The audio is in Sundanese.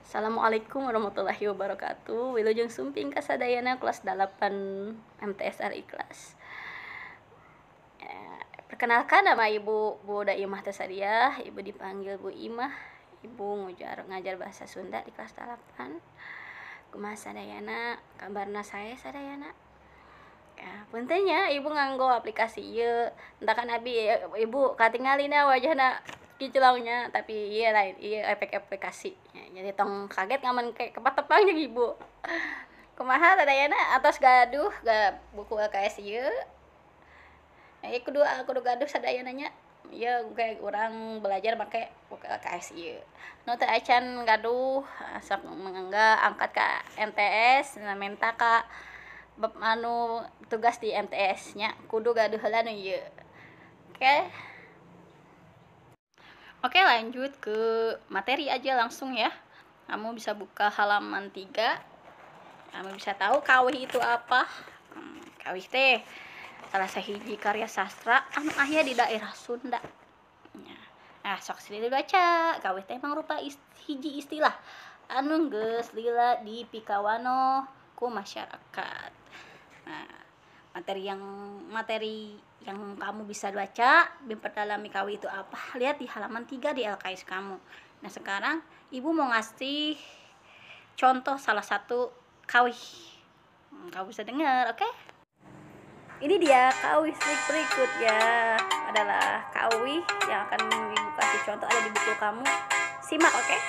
Assalamualaikum warahmatullahi wabarakatuh. Wilujeng sumping kasadayana kelas 8 MTS Al Ikhlas. Perkenalkan, nama Ibu Bu Daimah Tesadiah, Ibu dipanggil Bu Imah. Ibu ngajar bahasa Sunda di kelas 8. Kumaha sadayana, kabarna saya sadayana? Ya, punten nya, Ibu nganggo aplikasi ieu. Entah kan abi Ibu katingalina wajahna kiculangnya, tapi iya lain, iya efek aplikasi ya, jadi tong kaget ngaman kayak kepatepang jeung Ibu. Kumaha sadayana, atos gaduh ga buku LKS ieu? Ya, kudu kudu gaduh sadayana nya. Ieu kayak urang belajar make buku LKS ieu. Nu teu acan gaduh, sok mangga angkat ka MTS, minta ka bab anu tugas di MTS nya. Kudu gaduh heula nu ieu. Oke, lanjut ke materi aja langsung ya. Kamu bisa buka halaman 3. Kamu bisa tahu kawih itu apa. Kawih teh salah sahiji karya sastra anu aya di daerah Sunda. Ya. Nah, sok sendiri baca. Kawih teh mangrupa hiji istilah anu geus lila dipikawanoh ku masyarakat. Nah, materi yang kamu bisa baca memperdalami kawih itu apa, lihat di halaman 3 di LKS kamu. Nah, sekarang Ibu mau ngasih contoh salah satu kawih. Kamu bisa dengar, oke? Okay? Ini dia kawih berikutnya adalah kawih yang akan Ibu kasih contoh, ada di buku kamu. Simak, oke? Okay?